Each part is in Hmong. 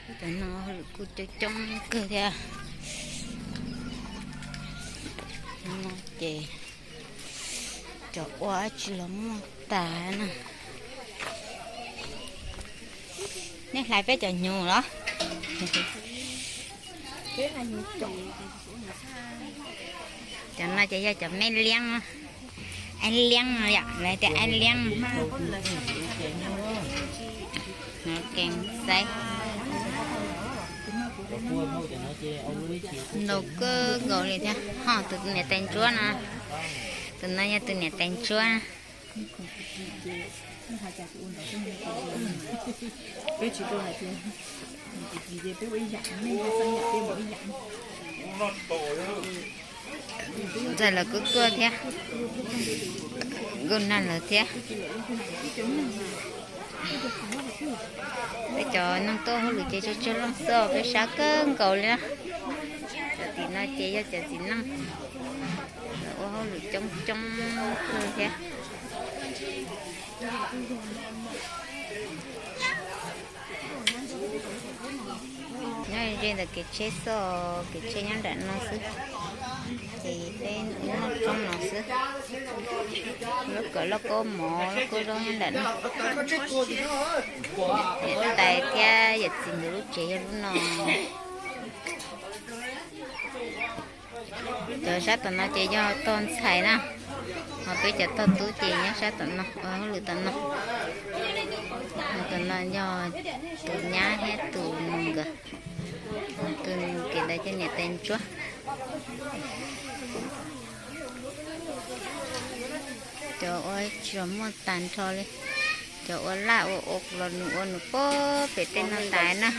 Cov no hauj lwm kuj coob coob kawg thiab. No ces cov ua dab tsi los muaj tas na. Nej hlais peb cov hnyuv los? Cov no ces yog cov me liab, ab liab yom, lawv tias ab liab. Kev xaiv ntau kawg nkaus li thiab. Ho tus niam tais ntsuab no, tus no yog tus niam tais ntsuab. Ntxawm lawv kuj tuaj thiab, nkauj nag lawv thiab. Peb cov neeg tuaj hauj lwm ces tsuag tsuag leej xwb, peb sab kawg nkaus li na. Cov tim no ces yog cov txiv neej, lawv ua hauj lwm coob coob kawg thiab. Nyob ze ntawm kev tsheb xwb, kev tsheb nyob nram no xwb. Ces peb noj tshoob no xwb. Lub kawm lauj kaub mov lauj kaub zaub nyob nram no. Niam tais thiab yawm txiv nkawd lub tsev yog lub no. Cov sab tom no ces yog tog ntxhais na, ho peb cov tog tub ces nyob sab tom no, ua hauj lwm tom no. Tom no yog tus nyab thiab tus nus nkawd, tus nus kev ntawd cov niam tais ntsuab. Cov ua tsis muaj tag nrho li, cov ua laj ua ua los nws ua nws pem tej no tas na.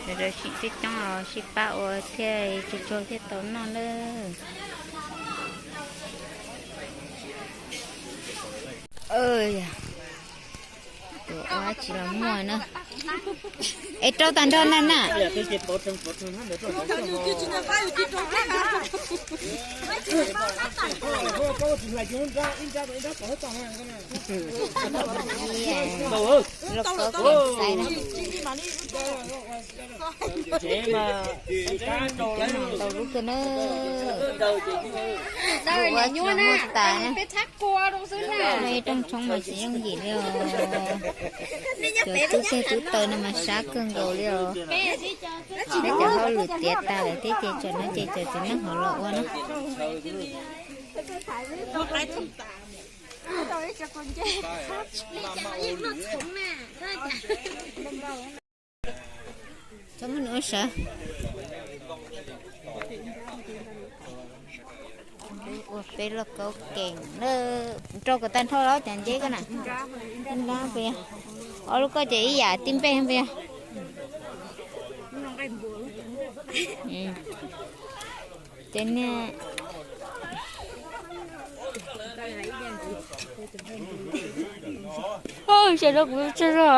Cov sim coob coob los sib pab ua thiaj tsuag tsuag thiaj tau noj lawm. Ua dab tsi los muaj na. Es rau tag nrho na na. Lub koob kev xaiv na. Ntau lub kawg na. Lub ua tsis muaj tas na. No ib rooj tshoob mas tsis yooj yim li os. Cov tub teg tub taw no mas sab kawg nkaus li os. Peb cov hauj lwm tiav tas lawm thiab ces tsam no ces cov txiv neej ho los ua na. Txhob muab nws ua sawv. Ua peb lauj kaub keem na, rau kom tag nrho los cov nceb ko na. Nrab puas yog? Ob lub ko ces ib yam tib npej puas yog? Ces niag sawv rau kuv tsaug zog.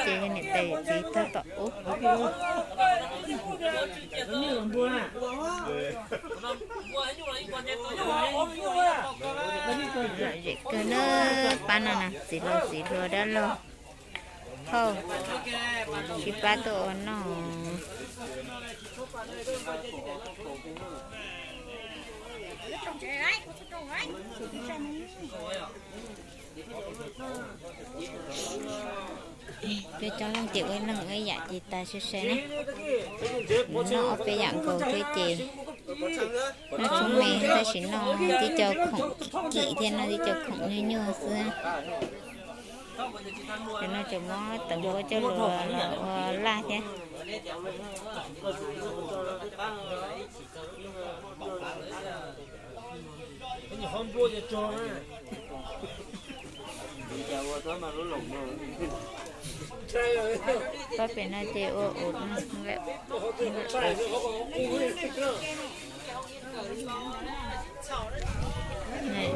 Ces niam tais txiv tab tom ub. Lom zem kawg na, pab no na, txiv laus txiv hluas dab laug thauj, sib pab tuaj ua noj. Peb coob leej ces ua leej ua yam ces tas sai sai na. Noj ob peb yam nkaus thiab ces noj tshoob me tab sis noj tib co khoom kim thiab noj tib co khoom nyuaj nyuaj xwb. Ces no tseem muab tawv npua coj los ua laj thiab. Pab pem no ces ua ua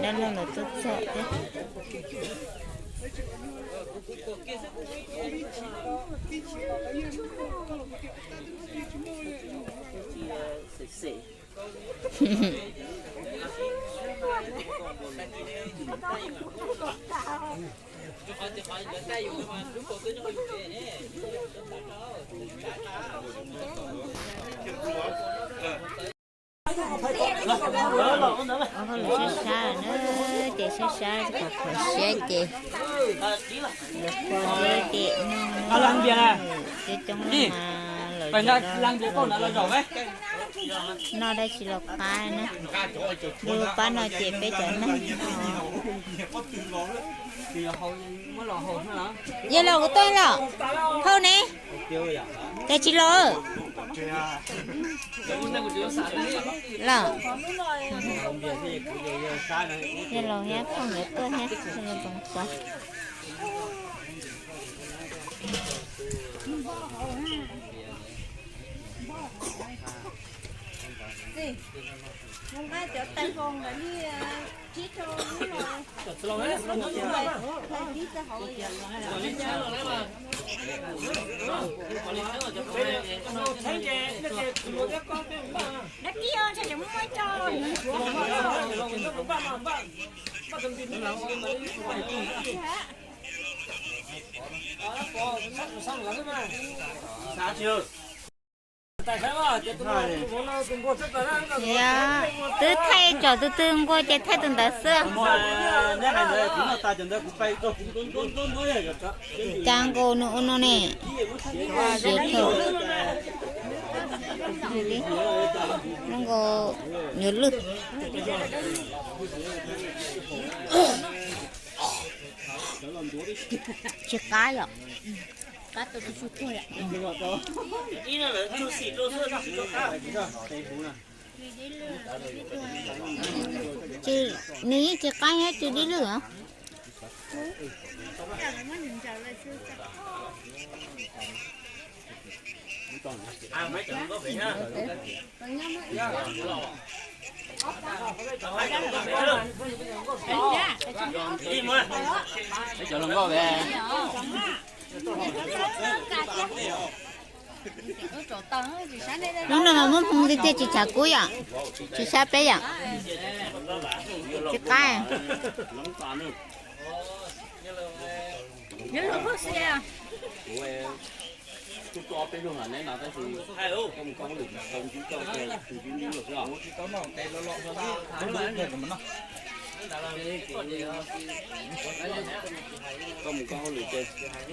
dab Lawv tuaj txog thiab. Ua hauj lwm sab sab na, ces sab sab kom khuv siab ces lawv kho tej dej no, coob coob mas lawv noj dab tsi los qab na. Lub pab no ces peb cov neeg. Yog los kuv tuaj los phauj ne, cas tsis los? Los, yog los thiab, phauj nkawd tuaj thiab, los txoos quav. Twb thaij tsom tus twg nquag ces thaij tus ntawd xwb. Cas nkaus nws ua no ne. Siav dhau. Zoo nkaus yuav lwj. Tsis qab yom. Qab tau tus tsuj tuag yom. Nws yeej tsis qab thiab, tsis dib lwj os. Cov hluas nkauj ve. Hnub no mas muab hmoo tiag tiag, tsis tshav kub yom, tsis sab peb yom, tsis qab. Koj mus koj hauj lwm ces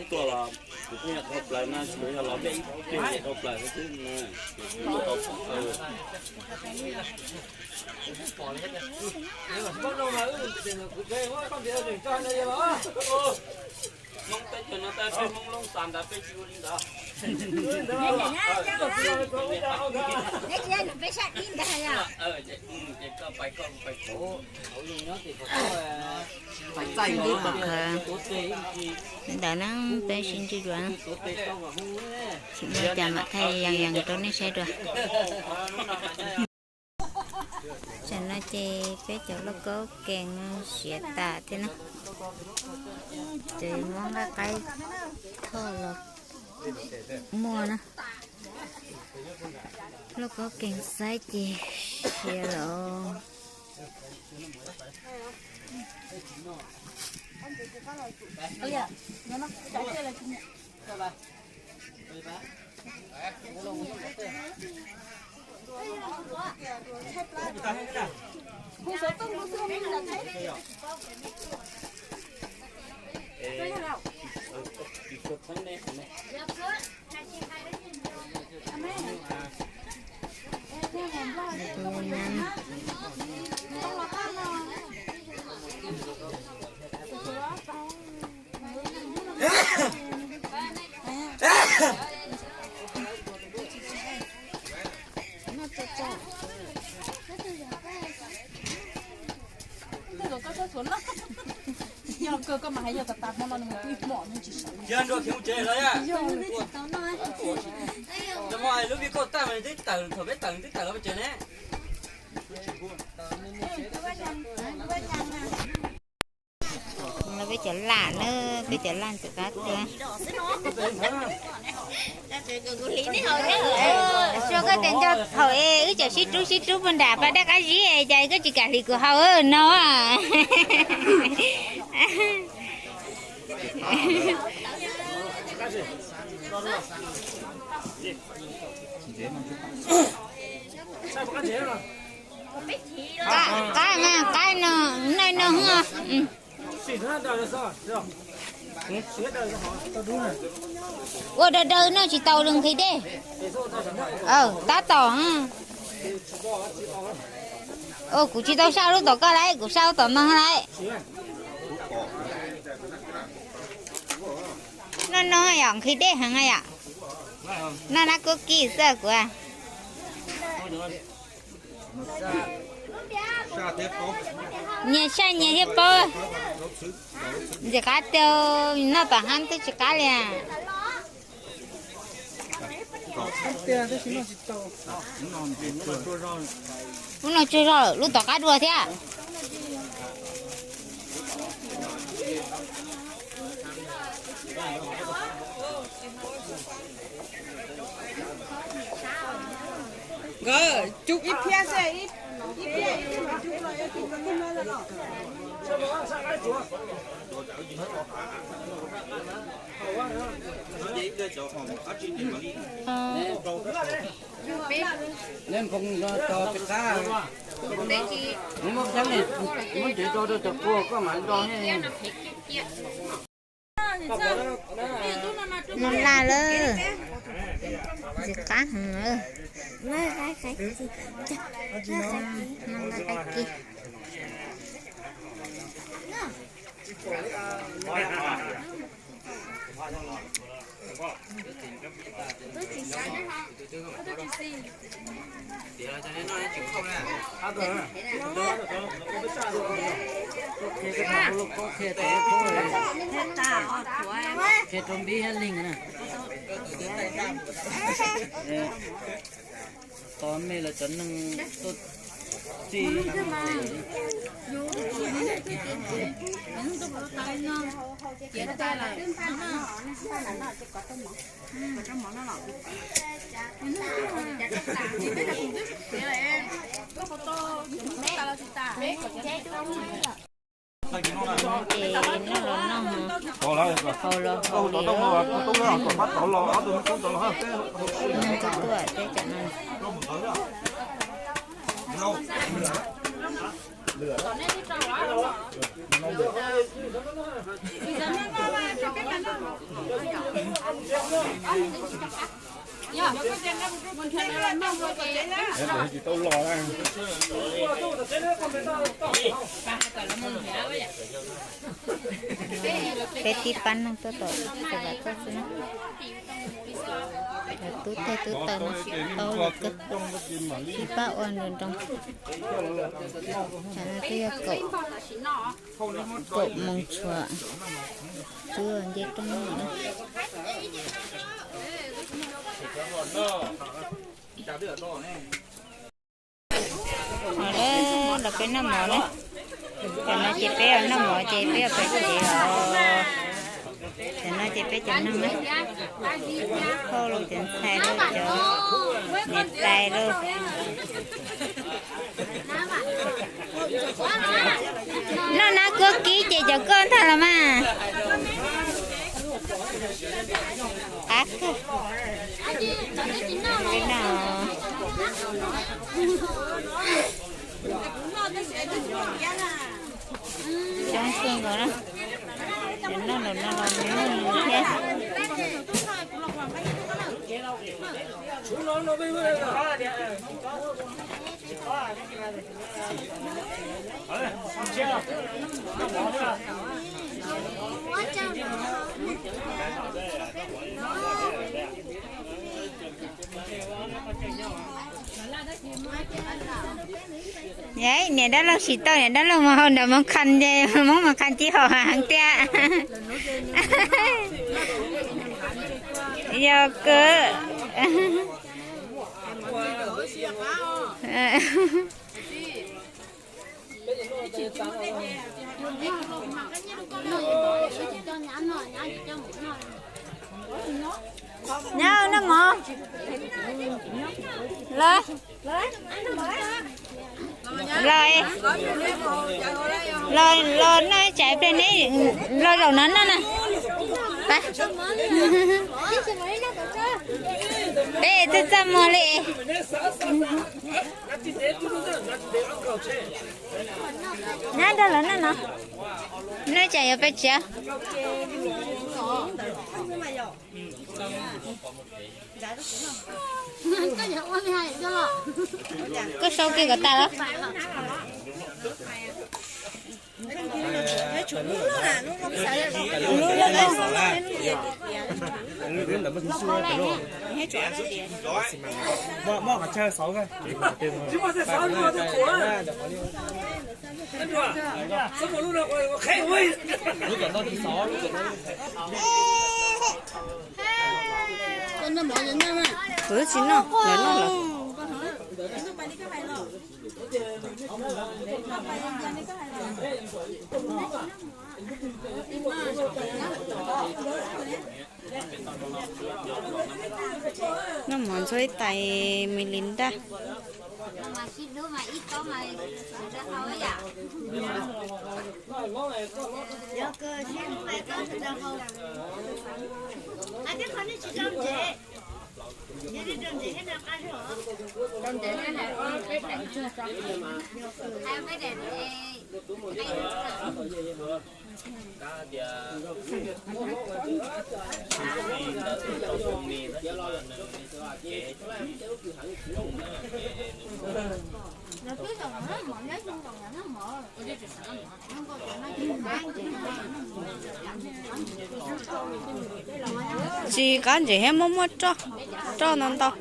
tuaj los kuv pheej yog dhau plaws na, tsis yog los peb ib pliag dhau plaws xwb na. Hmoob teb chaws no tab peb Hmoob Loob Xas ntawd peb tsis ua li ntawd. Li pom qhawv ntawd na, peb sib ntsib dua, tsis muaj cas mam thaij yees yees rau nej saib dua. Tsam no ces peb cov lauj kaub kees siav tas thiab na, ces muab nqaij qaib thoj los muaj na. Lauj kaub kees xaib ces siav lawm. Yog kawg koj mas hais yog tas tas hmo no nws mus twb mom nws tsis sawv. Yog nrog khiav mus tsev lawm. Yog lub vij koj tag mas nws twb tawm, thaum peb tawm nws twb tawm los pes tsawg ne. Cov laj na, peb cov laj ntxim qab tiag. Sua koj tias nco thaum es wb tseem sib rub sib rub puag nram pas dej qab zib es cas koj tsis kam hliv kuv haus no. Qab mas qab no, noj no. Ua daw daw no tsis tau li nqhis dej. Tab tom. Kuv tsis tau saj lub tom koj lawm, kuv saj lub tom no lawm. Noj no yom, nqhis dej heev yom. Noj nab kuab kib xwb kuv. Nyias saj nyias thiaj paub. Ntxim qab tiag, noj tom hab twb tsis qab li. Lub no tsuag zog lawm, lub tom qab dua thiab. Nkawd cug ib phiab xwb, ib phiab ib phiab. Neb nphoo no tso peb qab. Neb muab txeeb, muab ntsev tso rau cov kua koj mam nto. Noj laj lawm, ntxim qab heev lawm. Noj laj qab kis. Qhia rau npib thiab leeg na. Tos me los cov neeg tuaj txij. Ces noj los noj, haus los haus li. Neeg tuaj tuaj teb cov no. Tsis tau los na. Peb tib pab neeg tuaj tom xav vam tuaj xwb na. Lawv tub teg tub taw no tsis tau los kawg, tib pab ua nroos nroos. Tsam no twb yog kaum moos tshuav, twb nce rooj noj na. Los peb noj mov na. Cov no ces peb noj mov ces peb pais tsev os. Cov no ces peb cov neeg na, hauj lwm cov ntxhais lawm, cov niam tais lawm. Noj nab kuab kib ces cov koj ntag los mas. Qab kawg. Peb noj. Coob kawg nkaus na. Cov noj los noj los noj thiab. Niam dab laug tsis tau, niam dab laug mus haus nram Moos Khas ces Hmoob Moos Khas tsis haum heev tiag. Yog kawg. Nyab noj mov. Los, los, los noj ib tsam pleg neb los zaum no noj na. Peb txaj txaj muag li. Nyab nrog lawv noj no. Noj ib tsam yuav peb tsev. Koj sau kiag kom tas los. Kuv twb tsis noj, lawv noj lawm. Noj mov ntxuag ib tais mis lis ntaj. Tsis qab ntses thiab, muaj muaj roj, roj ntau ntau.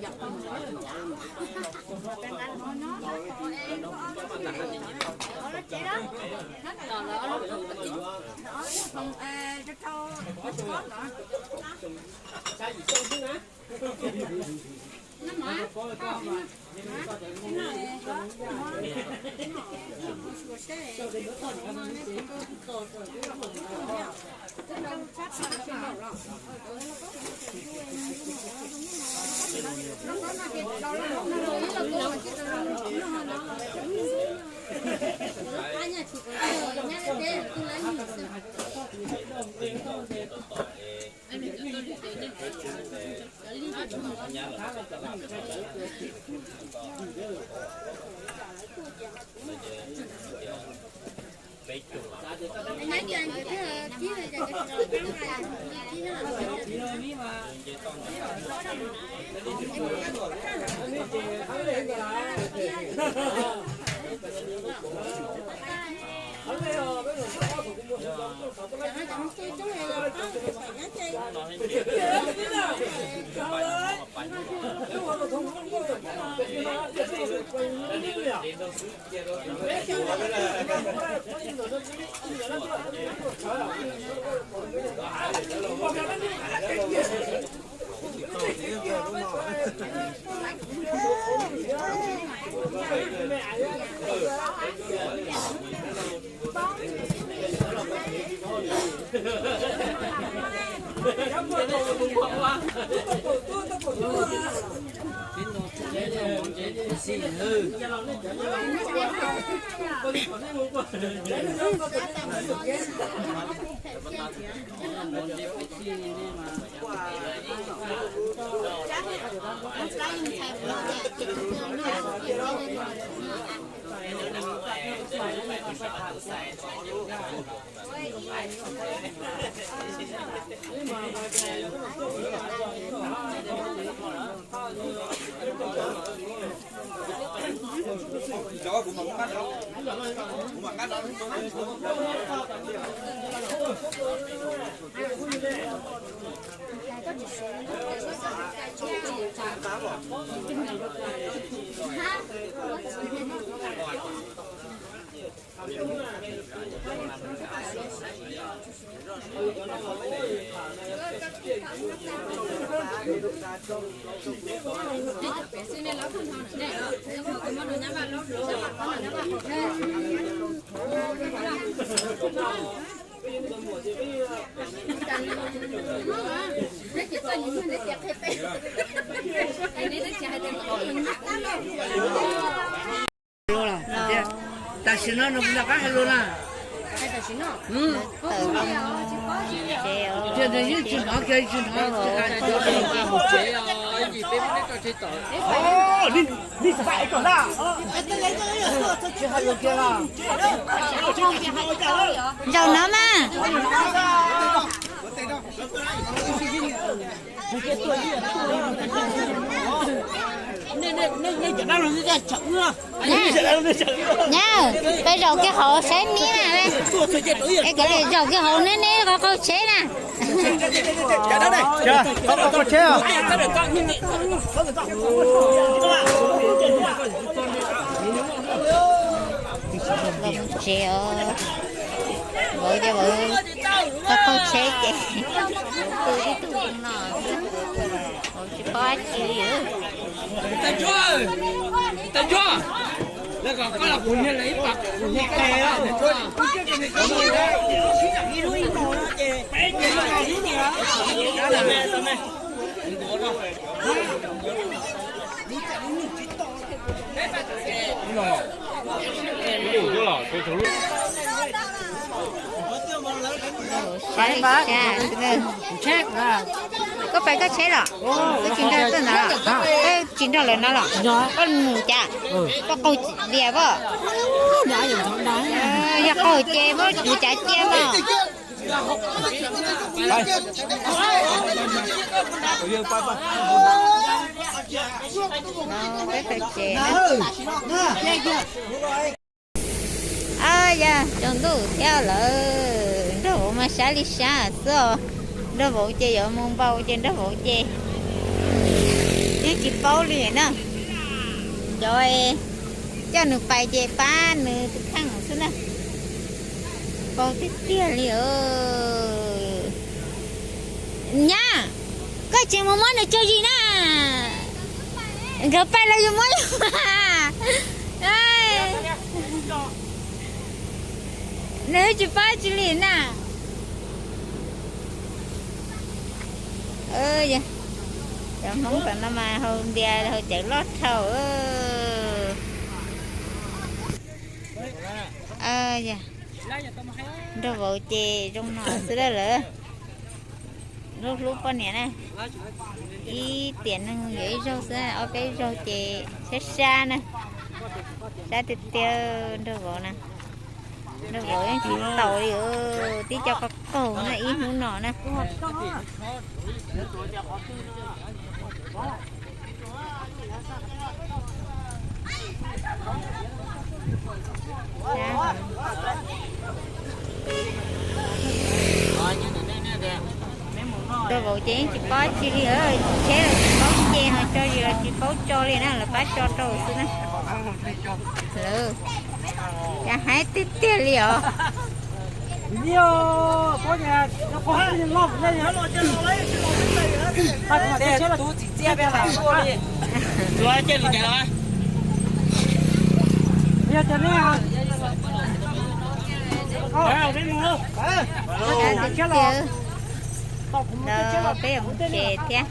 Tam sim no nws puas nco qab hais lus na? Tias nws yeej tsis hnov kiag, tsis hnov. Zaum no mas. Nyab, peb zaum kiag hauv saib niab na. Es kav liam zaum kiag hauv neb, neb qhov qaug tsheb na. Qaug tsheb os. Tsev os, vauv ces vauv qaug tsheb ces tu ib tug no xwb, vauv tsis paub dab tsi li. Koj pais koj tsheb los? Koj tsis nrog tuaj ntawd los? Koj tsis nrog lawv no los? Koj mus cas? Koj qaug dias pob? Yog qaug ces muab kuv cav cia mas. Peb pais tsev na. Ab, yog tsaus ntuj thiab lawm, nraug vauv mas sab li sab xwb os. Nraug vauv ces yuav mus npau ces nraug vauv ces yeej tsis paub li na. Cov coj nws pais ces pab nws tus kheej xwb na. Paub tiag tiag li. Nyab, koj tsis mus muab nws tso zis na. Nkawd pais los yus muab yus. Nws tsis paub tsis li na. Cov Hmoob tam no mas haus npias haus cawv loj dhau. Nraug vauv ces zoo no xwb lawm. Hlub hlub poj niam na. Ib tiam neeg yuav ib zaug xwb, ob peb zaug ces sab sab na. Sab tiag tiag nraug vauv na. Nraug vauv yeej tsis taus li, tib co qaug qaug na ib hnub no na. Nraug vauv ces yeej tsis paub tsi li, tsheb los tsis paub ce, ho tso zis los tsis paub tso li na, lawv pab tso rau xwb na. Lawv cas haib tiag tiag li os. Peb mus tsev thiab.